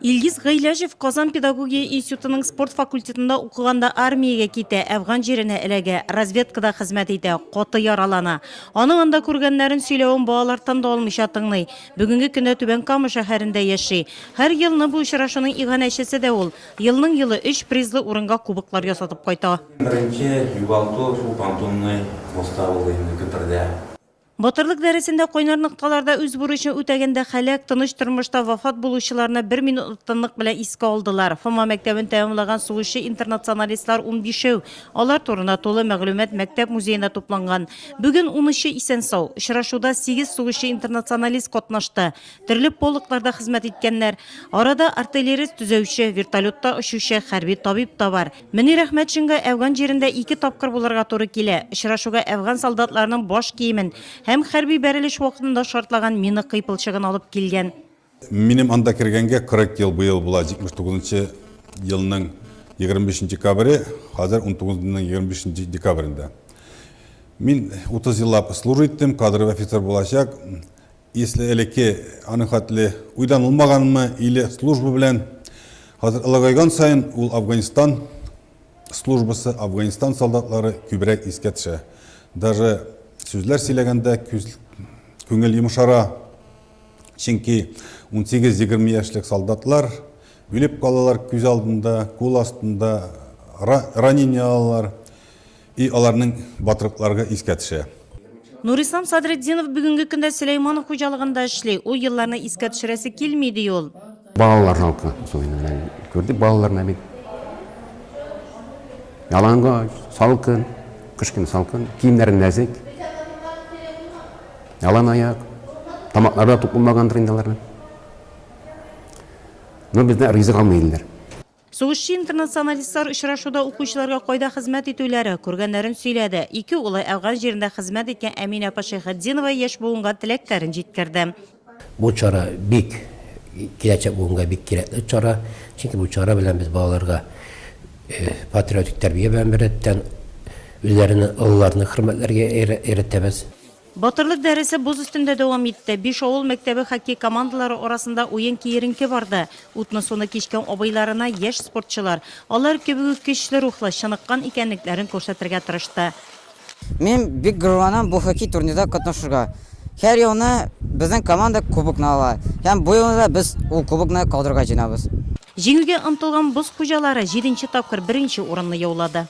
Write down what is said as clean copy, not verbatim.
Илгиз Гыйләҗев Казан педагогия институтының спорт факультетында укыганда армиягә китә, Әфган җиренә эләгә, разведкада хезмәт итә, каты яралана. Аның анда күргәннәрен сөйләвен балалар тын да алмыйча тыңлый. Бүгенге көндә Түбән Кама шәһәрендә яши. Һәр елны бу очрашуның иганәчесе дә ул. Елның-елы өч призлы урынга кубоклар ясатып кайта. Беренче югалту шул понтонный мостта булды инде, күпердә. Батырлык дәресендә кайнар нокталарда үз бурычын үтәгәндә һәлак, тыныч тормышта вафат булучыларны бер минутлык тынлык белән искә алдылар. Фома мәктәбен тәмамлаган сугышчы-интернационалистлар унбишәү. Алар турында тулы мәгълүмат мәктәп музеенда тупланган. Бүген унөче исән-сау. Очрашуда сигез сугышчы-интернационалист катнашты. Төрле полкларда хезмәт иткәннәр. Арада артиллерист-төзәүче, вертолетта очучы, хәрби табиб та бар. Мөнир Әхмәтшинга Әфган җирендә ике тапкыр булырга туры килә. Очрашуга әфган солдатларының баш киемен һәм хәрби бәрелеш вакытында шартлаган мина кыйпылчыгын алып килгән. Минем анда кергәнгә 40 ел быел була, 79 нчы елның 25 нче декабре, хәзер 19 ның 25 нче декабрендә. Мин 30 еллап служить иттем, кадровый офицер булачак. Если элекке аның хәтле уйланылмаганмы или служба белән хәзер олыгайган саен ул Афганистан службасы, Афганистан солдатлары күбрәк искә төшә. Даже сүзләр сөйләгәндә күз, күңел йомшара. Чөнки 18-20 яшьлек солдатлар үлеп калалар күз алдында, кул астында, ранение алалар. И аларның батырлыкларгы искә төшә. Нурислам Садретдинов бүгенге көндә Сөләйманов хуҗалыгында эшли. Ул елларны искә төшерәсе килми, ди ул. Балалар жалко, особенно менә күрдек балаларны бит. Ялангач, салкын, кыш көне салкын, киемнәре нәзек. Ялан аяк, тамаклары да тук булмагандыр инде аларның. Но бездә ризык алмый иделәр. Сугышчы-интернационалистлар очрашуда укучыларга кайда хезмәт итүләре, күргәннәрен сөйләде. Ике улы Әфган җирендә хезмәт иткән Әминә апа Шәйхетдинова яшь буынга теләкләрен җиткерде. Бу чара бик киләчәк буынга бик кирәкле чара, чөнки бу чара белән без балаларга патриотик тәрбия белән беррәттән үзләренең олыларны хөрмәтләргә өйрәтәбез. Батырлык дәресе боз өстендә дәвам итте. Биш авыл мәктәбе хоккей командалары арасында уен киеренке барды. Утны-суны кичкән абыйларына яшь спортчылар, алар кебек үк көчле рухлы, чыныккан икәнлекләрен күрсәтергә тырышты. Мин бик горурланам бу хоккей турнирда катнашырга. Һәр елны безнең команда кубокны ала һәм бу елны да без ул кубокны калдырырга җыенабыз. Җиңүгә омтылган боз хуҗалары җиденче тапкыр беренче урынны яулады.